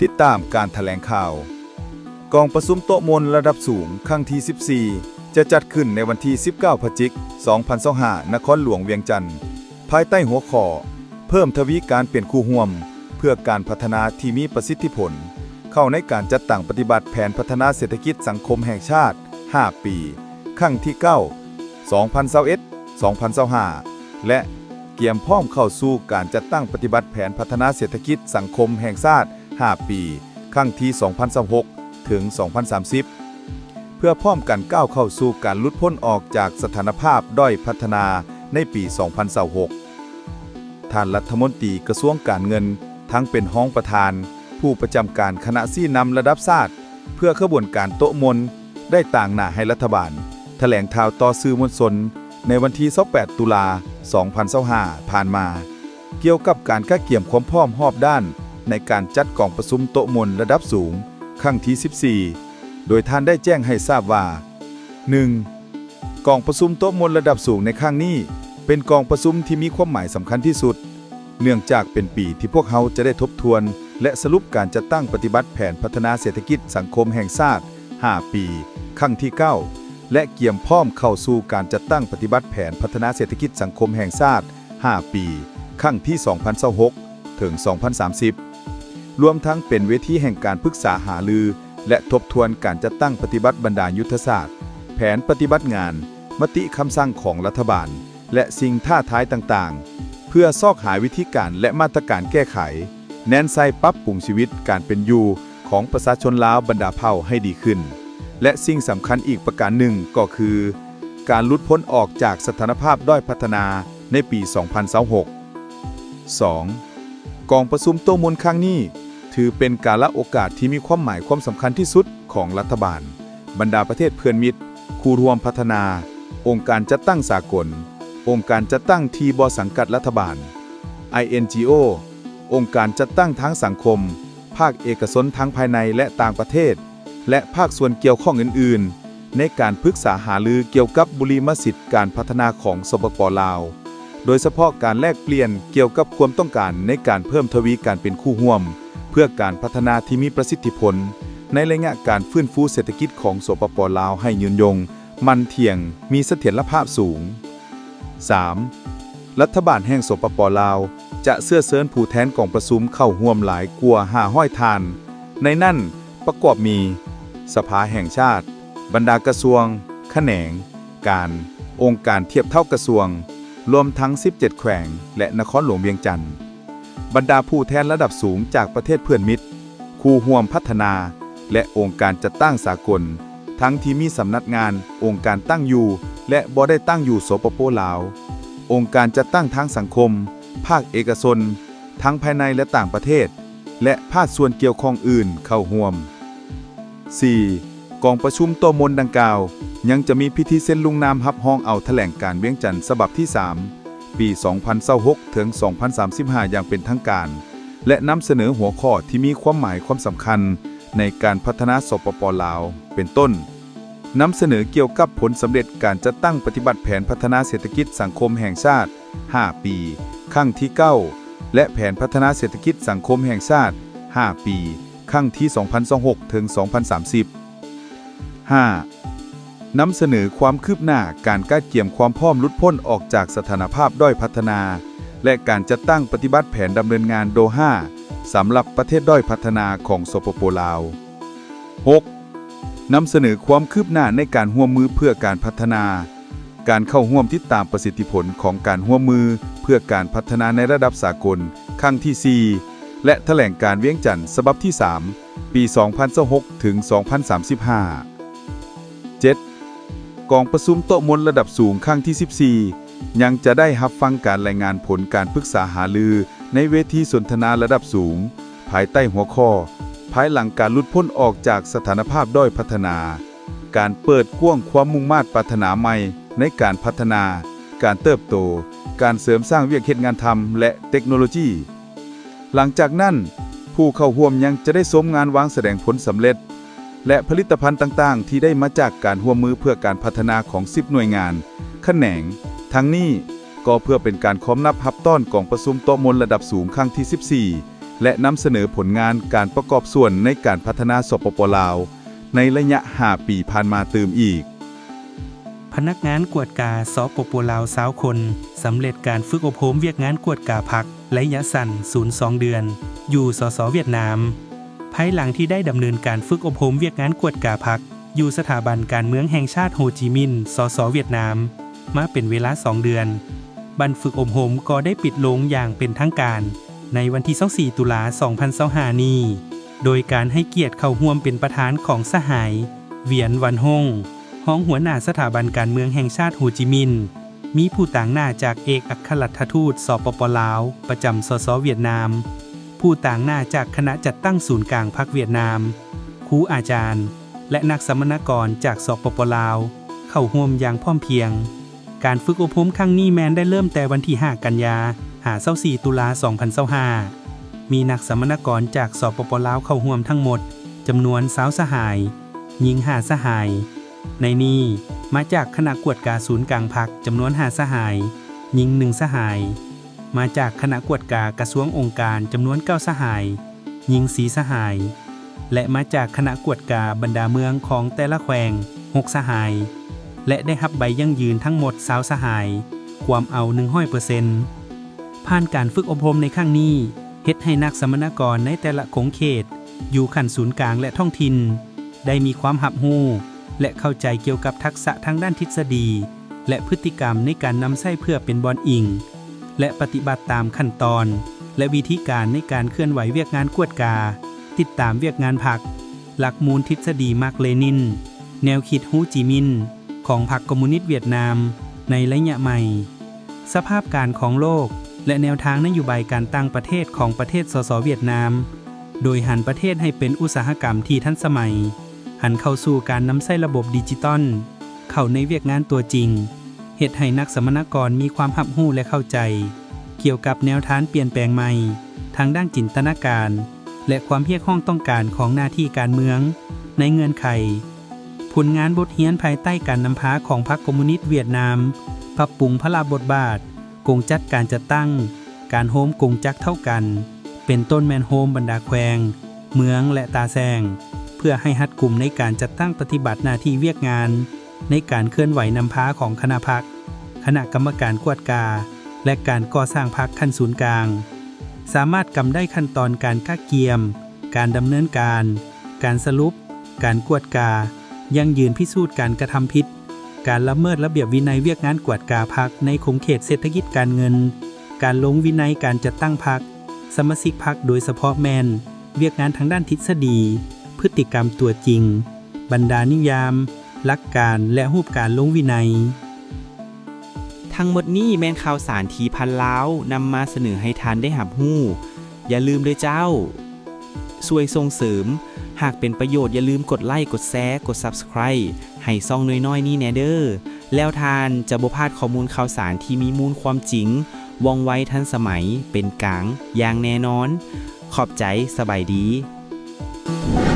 ຕິດຕາມການຖະແຫຼງຂ່າວ. ກອງປະຊຸມໂຕະມົນລະດັບສູງຄັ້ງທີສິບສີ່ ຈະຈັດຂຶ້ນໃນວັນທີສິບເກົ້າ ພະຈິກ ສອງພັນຊາວຫ້າ ນະຄອນຫຼວງວຽງຈັນ, ພາຍໃຕ້ຫົວຂໍ້ ເພີ່ມທະວີການເປັນຄູ່ຮ່ວມເພື່ອການພັດທະນາທີ່ມີປະສິດທິຜົນ ເຂົ້າໃນການຈັດຕັ້ງປະຕິບັດແຜນພັດທະນາເສດຖະກິດສັງຄົມແຫ່ງຊາດຫ້າປີ ຄັ້ງທີເກົ້າ ສອງພັນຊາວເອັດ ສອງພັນຊາວຫ້າ ແລະ ກຽມພ້ອມເຂົ້າສູ່ການຈັດຕັ້ງປະຕິບັດແຜນພັດທະນາເສດຖະກິດສັງຄົມແຫ່ງຊາດຫ້າປີ ຄັ້ງທີສອງພັນຊາວຫົກ ເຖິງ ສອງພັນສາມສິບ ເພື່ອພ້ອມກັນກ້າວເຂົ້າສູ່ການຫຼຸດພົ້ນອອກຈາກສະຖານະພາບດ້ອຍພັດທະນາໃນປີສອງພັນຊາວຫົກ. ທ່ານລັດຖະມົນຕີກະຊວງການເງິນ ທັງເປັນຮອງປະທານ, ຜູ້ປະຈຳການຄະນະຊີ້ນຳລະດັບຊາດ ເພື່ອຂະບວນການໂຕະມົນ ໄດ້ຕາງໜ້າໃຫ້ລັດຖະບານຖະແຫຼງຂ່າວຕໍ່ສື່ມວນຊົນໃນວັນທີຊາວແປດ ຕຸລາ ສອງພັນຊາວຫ້າ ຜ່ານມາ ກ່ຽວກັບການກະກຽມຄວາມພ້ອມຮອບດ້ານໃນການຈັດກອງປະຊຸມໂຕະມົນລະດັບສູງຄັ້ງທີສິບສີ່ ໂດຍທ່ານໄດ້ແຈ້ງໃຫ້ຊາບວ່າ ໜຶ່ງ ກອງປະຊຸມໂຕະມົນລະດັບສູງໃນຄັ້ງນີ້ ເປັນກອງປະຊຸມທີ່ມີຄວາມໝາຍສຳຄັນທີ່ສຸດ ເນື່ອງຈາກເປັນປີທີ່ພວກເຮົາຈະໄດ້ທົບທວນ ແລະ ສະຫຼຸບການຈັດຕັ້ງປະຕິບັດແຜນພັດທະນາເສດຖະກິດສັງຄົມແຫ່ງຊາດຫ້າປີ ຄັ້ງທີເກົ້າ ແລະ ກຽມພ້ອມເຂົ້າສູ່ການຈັດຕັ້ງປະຕິບັດແຜນພັດທະນາເສດຖະກິດສັງຄົມແຫ່ງຊາດຫ້າປີ ຄັ້ງທີສອງພັນຊາວຫົກ ເຖິງ ສອງພັນສາມສິບ ລວມທັງເປັນເວທີແຫ່ງການປຶກສາຫາລື ແລະ ທົບທວນການຈັດຕັ້ງປະຕິບັດບັນດາຍຸດທະສາດ, ແຜນປະຕິບັດງານ, ມະຕິຄຳສັ່ງຂອງລັດຖະບານ ແລະ ສິ່ງທ້າທາຍຕ່າງໆ ເພື່ອຊອກຫາວິທີການ ແລະ ມາດຕະການແກ້ໄຂ, ແນໃສ່ປັບປຸງຊີວິດການເປັນຢູ່ຂອງປະຊາຊົນລາວບັນດາເຜົ່າໃຫ້ດີຂຶ້ນ ແລະ ສິ່ງສຳຄັນອີກປະການໜຶ່ງກໍຄື ການຫຼຸດພົ້ນອອກຈາກສະຖານະພາບດ້ອຍພັດທະນາໃນປີສອງພັນຊາວຫົກ. ສອງ ກອງປະຊຸມໂຕະມົນຄັ້ງນີ້ ຖືເປັນກາລະໂອກາດທີ່ມີຄວາມໝາຍຄວາມສຳຄັນທີ່ສຸດຂອງລັດຖະບານ, ບັນດາປະເທດເພື່ອນມິດ, ຄູ່ຮ່ວມພັດທະນາ, ອົງການຈັດຕັ້ງສາກົນ, ອົງການຈັດຕັ້ງທີ່ບໍ່ສັງກັດລັດຖະບານ, ໄອເອັນຈີໂອ, ອົງການຈັດຕັ້ງທາງສັງຄົມ, ພາກເອກະຊົນທັງພາຍໃນ ແລະ ຕ່າງປະເທດ ແລະ ພາກສ່ວນກ່ຽວຂ້ອງອື່ນໆ ໃນການປຶກສາຫາລືກ່ຽວກັບບຸລິມະສິດການພັດທະນາຂອງ ສປປ ລາວ, ໂດຍສະເພາະການແລກປ່ຽນກ່ຽວກັບຄວາມຕ້ອງການໃນການເພີ່ມທະວີການເປັນຄູ່ຮ່ວມ ເພື່ອການພັດທະນາທີ່ມີປະສິດທິຜົນ ໃນໄລຍະການຟື້ນຟູເສດຖະກິດຂອງ ສປປ ລາວ ໃຫ້ຍືນຍົງ, ໝັ້ນທ່ຽງ, ມີສະຖຽນລະພາບສູງ. ສາມ ລັດຖະບານແຫ່ງ ສປປ ລາວ ຈະເຊື້ອເຊີນຜູ້ແທນກອງປະຊຸມເຂົ້າຮ່ວມຫຼາຍກວ່າຫ້າຮ້ອຍທ່ານ, ໃນນັ້ນປະກອບມີ ສະພາແຫ່ງຊາດ, ບັນດາກະຊວງ, ຂະແໜງ, ການ, ອົງການທຽບເທົ່າກະຊວງ, ລວມທັງສິບເຈັດແຂວງ ແລະ ນະຄອນຫຼວງວຽງຈັນ, ບັນດາຜູ້ແທນລະດັບສູງຈາກປະເທດເພື່ອນມິດ, ຄູ່ຮ່ວມພັດທະນາ ແລະ ອົງການຈັດຕັ້ງສາກົນ, ທັງທີ່ມີສຳນັກງານ, ອົງການຕັ້ງຢູ່ ແລະ ບໍ່ໄດ້ຕັ້ງຢູ່ ສປປ ລາວ, ອົງການຈັດຕັ້ງທາງສັງຄົມ, ພາກເອກະຊົນ, ທັງພາຍໃນ ແລະ ຕ່າງປະເທດ ແລະ ພາກສ່ວນກ່ຽວຂ້ອງອື່ນເຂົ້າຮ່ວມ. ສີ່ ກອງປະຊຸມໂຕະມົນດັ່ງກ່າວ ຍັງຈະມີພິທີເຊັນລົງນາມຮັບຮອງເອົາຖະແຫຼງການວຽງຈັນສະບັບທີສາມ ປີສອງພັນຊາວຫົກ ເຖິງ ສອງພັນສາມສິບຫ້າ ຢ່າງເປັນທາງການ ແລະ ນຳສະເໜີຫົວຂໍ້ທີ່ມີຄວາມໝາຍຄວາມສຳຄັນໃນການພັດທະນາ ສປປ ລາວ ເປັນຕົ້ນ ນຳສະເໜີກ່ຽວກັບຜົນສຳເລັດການຈັດຕັ້ງປະຕິບັດແຜນພັດທະນາເສດຖະກິດສັງຄົມແຫ່ງຊາດຫ້າປີ ຄັ້ງທີເກົ້າ ແລະ ແຜນພັດທະນາເສດຖະກິດສັງຄົມແຫ່ງຊາດຫ້າປີ ຄັ້ງທີສອງພັນຊາວຫົກ ເຖິງ ສອງພັນສາມສິບ. ຫ້າ ນຳສະເໜີຄວາມຄືບໜ້າການກະກຽມຄວາມພ້ອມຫຼຸດພົ້ນອອກຈາກສະຖານະພາບດ້ອຍພັດທະນາ ແລະ ການຈັດຕັ້ງປະຕິບັດແຜນດຳເນີນງານໂດຮາ ສຳລັບປະເທດດ້ອຍພັດທະນາຂອງ ສປປ ລາວ. ຫົກ ນຳສະເໜີຄວາມຄືບໜ້າໃນການຮ່ວມມືເພື່ອການພັດທະນາ, ການເຂົ້າຮ່ວມຕິດຕາມປະສິດທິຜົນຂອງການຮ່ວມມືເພື່ອການພັດທະນາໃນລະດັບສາກົນ ຄັ້ງທີສີ່ ແລະ ຖະແຫຼງການວຽງຈັນສະບັບທີສາມ ປີສອງພັນຊາວຫົກ ເຖິງ ສອງພັນສາມສິບຫ້າ. ເຈັດ ກອງປະຊຸມໂຕະມົນລະດັບສູງຄັ້ງທີສິບສີ່ ຍັງຈະໄດ້ຮັບຟັງການລາຍງານຜົນການປຶກສາຫາລືໃນເວທີສົນທະນາລະດັບສູງ ພາຍໃຕ້ຫົວຂໍ້ ພາຍຫຼັງການຫຼຸດພົ້ນອອກຈາກສະຖານະພາບດ້ອຍພັດທະນາ, ການເປີດກວ້າງຄວາມມຸ່ງມາດປາດຖະໜາໃໝ່ໃນການພັດທະນາ, ການເຕີບໂຕ, ການເສີມສ້າງວຽກເຮັດງານທຳ ແລະ ເຕັກໂນໂລຈີ. ຫຼັງຈາກນັ້ນ, ຜູ້ເຂົ້າຮ່ວມຍັງຈະໄດ້ຊົມງານວາງສະແດງຜົນສຳເລັດ ແລະ ຜະລິດຕະພັນຕ່າງໆ ທີ່ໄດ້ມາຈາກການຮ່ວມມືເພື່ອການພັດທະນາຂອງສິບໜ່ວຍງານ, ຂະແໜງ. ທັງນີ້ກໍເພື່ອເປັນການຄອມນັບຮັບຕ້ອນກອງປະຊຸມໂຕະມົນລະດັບສູງຄັ້ງທີສິບສີ່ ແລະ ນຳສະເໜີຜົນງານການປະກອບສ່ວນໃນການພັດທະນາ ສປປ ລາວ ໃນໄລຍະຫ້າປີຜ່ານມາຕື່ມອີກ. ພະນັກງານກວດກາ ສປປ ລາວ ຊາວຄົນ ສຳເລັດການຝຶກອົບຮົມວຽກງານກວດກາພັກໄລຍະສັ້ນສູນສອງເດືອນ ຢູ່ ສສ ຫວຽດນາມ. ພາຍຫຼັງທີ່ໄດ້ດຳເນີນການຝຶກອົບຮົມວຽກງານກວດກາພັກ ຢູ່ສະຖາບັນການເມືອງແຫ່ງຊາດໂຮຈິມິນ ສສ ຫວຽດນາມ ມາເປັນເວລາສອງເດືອນ, ບັ້ນຝຶກອົບຮົມກໍໄດ້ປິດລົງຢ່າງເປັນທາງການໃນວັນທີຊາວສີ່ ຕຸລາ ສອງພັນຊາວຫ້ານີ້ ໂດຍການໃຫ້ກຽດເຂົ້າຮ່ວມເປັນປະທານຂອງສະຫາຍ ຫວຽນ ວັນຮົງ ຮອງຫົວໜ້າສະຖາບັນການເມືອງແຫ່ງຊາດໂຮຈິມິນ, ມີຜູ້ຕາງໜ້າຈາກເອກອັກຄະລັດຖະທູດ ສປປ ລາວ ປະຈຳ ສສ ຫວຽດນາມ, ຜູ້ຕາງໜ້າຈາກຄະນະຈັດຕັ້ງສູນກາງພັກຫວຽດນາມ, ຄູອາຈານ ແລະ ນັກສຳມະນາກອນຈາກ ສປປ ລາວ ເຂົ້າຮ່ວມຢ່າງພ້ອມພຽງ. ການຝຶກອົບຮົມຄັ້ງນີ້ແມ່ນໄດ້ເລີ່ມແຕ່ວັນທີຫ້າ ກັນຍາ ຫາ ຊາວສີ່ ຕຸລາ ສອງພັນຊາວຫ້າ. ມີນັກສຳມະນາກອນຈາກ ສປປ ລາວ ເຂົ້າຮ່ວມທັງໝົດຈຳນວນຊາວສະຫາຍ, ຍິງຫ້າສະຫາຍ. ໃນນີ້ ມາຈາກຄະນະກວດກາສູນກາງພັກຈຳນວນຫ້າສະຫາຍ, ຍິງໜຶ່ງສະຫາຍ. ມາຈາກຄະນະກວດກາກະຊວງອົງການຈຳນວນເກົ້າສະຫາຍ, ຍິງສີ່ສະຫາຍ ແລະ ມາຈາກຄະນະກວດກາບັນດາເມືອງຂອງແຕ່ລະແຂວງຫົກສະຫາຍ ແລະ ໄດ້ຮັບໃບຢັ້ງຢືນທັງໝົດຊາວສະຫາຍ, ກວມເອົາໜຶ່ງຮ້ອຍເປີເຊັນ. ຜ່ານການຝຶກອົບຮົມໃນຄັ້ງນີ້ ເຮັດໃຫ້ນັກສຳມະນາກອນໃນແຕ່ລະຂົງເຂດ ຢູ່ຂັ້ນສູນກາງ ແລະ ທ້ອງຖິ່ນ ໄດ້ມີຄວາມຮັບຮູ້ ແລະ ເຂົ້າໃຈກ່ຽວກັບທັກສະທາງດ້ານທິດສະດີ ແລະ ພຶດຕິກຳໃນການນຳໃຊ້ເພື່ອເປັນບ່ອນອີງ ແລະ ປະຕິບັດຕາມຂັ້ນຕອນ ແລະ ວິທີການໃນການເຄື່ອນໄຫວວຽກງານກວດກາ, ຕິດຕາມວຽກງານພັກ, ຫຼັກມູນທິດສະດີມາກເລນິນ, ແນວຄິດໂຮຈິມິນ ຂອງພັກຄອມມູນິດຫວຽດນາມໃນໄລຍະໃໝ່, ສະພາບການຂອງໂລກ ແລະ ແນວທາງນະໂຍບາຍການຕ່າງປະເທດຂອງປະເທດ ສສ ຫວຽດນາມ, ໂດຍຫັນປະເທດໃຫ້ເປັນອຸດສາຫະກຳທີ່ທັນສະໄໝ, ຫັນເຂົ້າສູ່ການນຳໃຊ້ລະບົບດິຈິຕອນ ເຂົ້າໃນວຽກງານຕົວຈິງ, ເຮັດໃຫ້ນັກສຳມະນາກອນມີຄວາມຮັບຮູ້ ແລະ ເຂົ້າໃຈກ່ຽວກັບແນວທາງປ່ຽນແປງໃໝ່ທາງດ້ານຈິນຕະນາການ ແລະ ຄວາມຮຽກຮ້ອງຕ້ອງການຂອງໜ້າທີ່ການເມືອງໃນເງື່ອນໄຂ ຜົນງານບົດຮຽນພາຍໃຕ້ການນຳພາຂອງພັກຄອມມູນິດຫວຽດນາມ ປັບປຸງພາລະບົດບາດ ກົງຈັກການຈັດຕັ້ງ ການໂຮມກົງຈັກເທົ່າກັນ ເປັນຕົ້ນແມ່ນໂຮມບັນດາແຂວງ, ເມືອງ ແລະ ຕາແສງ ເພື່ອໃຫ້ຮັດກຸມໃນການຈັດຕັ້ງປະຕິບັດໜ້າທີ່ວຽກງານ ໃນການເຄື່ອນໄຫວນຳພາຂອງຄະນະພັກ, ຄະນະກຳມະການກວດກາ ແລະ ການກໍ່ສ້າງພັກຂັ້ນສູນກາງ, ສາມາດກຳໄດ້ຂັ້ນຕອນການກະກຽມ, ການດຳເນີນການ, ການສະຫຼຸບ, ການກວດກາ, ຢັ້ງຢືນພິສູດການກະທຳຜິດ, ການລະເມີດລະບຽບວິໄນວຽກງານກວດກາພັກໃນຂົງເຂດເສດຖະກິດການເງິນ, ການລົງວິໄນການຈັດຕັ້ງພັກ, ສະມາຊິກພັກໂດຍສະເພາະແມ່ນວຽກງານທາງດ້ານທິດສະດີ, ພຶດຕິກຳຕົວຈິງ, ບັນດານິຍາມ, ຫຼັກການ ແລະ ຮູບການລົງວິໄນ. ທັງໝົດນີ້ແມ່ນຂ່າວສານທີ່ພັນລາວນຳມາສະເໜີໃຫ້ທ່ານໄດ້ຮັບຮູ້. ຢ່າລືມເດີເຈົ້າ, ຊ່ວຍສົ່ງເສີມ, ຫາກເປັນປະໂຫຍດ ຢ່າລືມກົດໄລ, ກົດແຊ, ກົດ Subscribe ໃຫ້ຊ່ອງນ້ອຍໆນີ້ແດ່ເດີ. ແລ້ວທ່ານຈະບໍ່ພາດຂໍ້ມູນຂ່າວສານທີ່ມີມູນຄວາມຈິງ, ວ່ອງໄວ, ທັນສະໄໝ, ເປັນກາງ ຢ່າງແນ່ນອນ. ຂອບໃຈ, ສະບາຍດີ.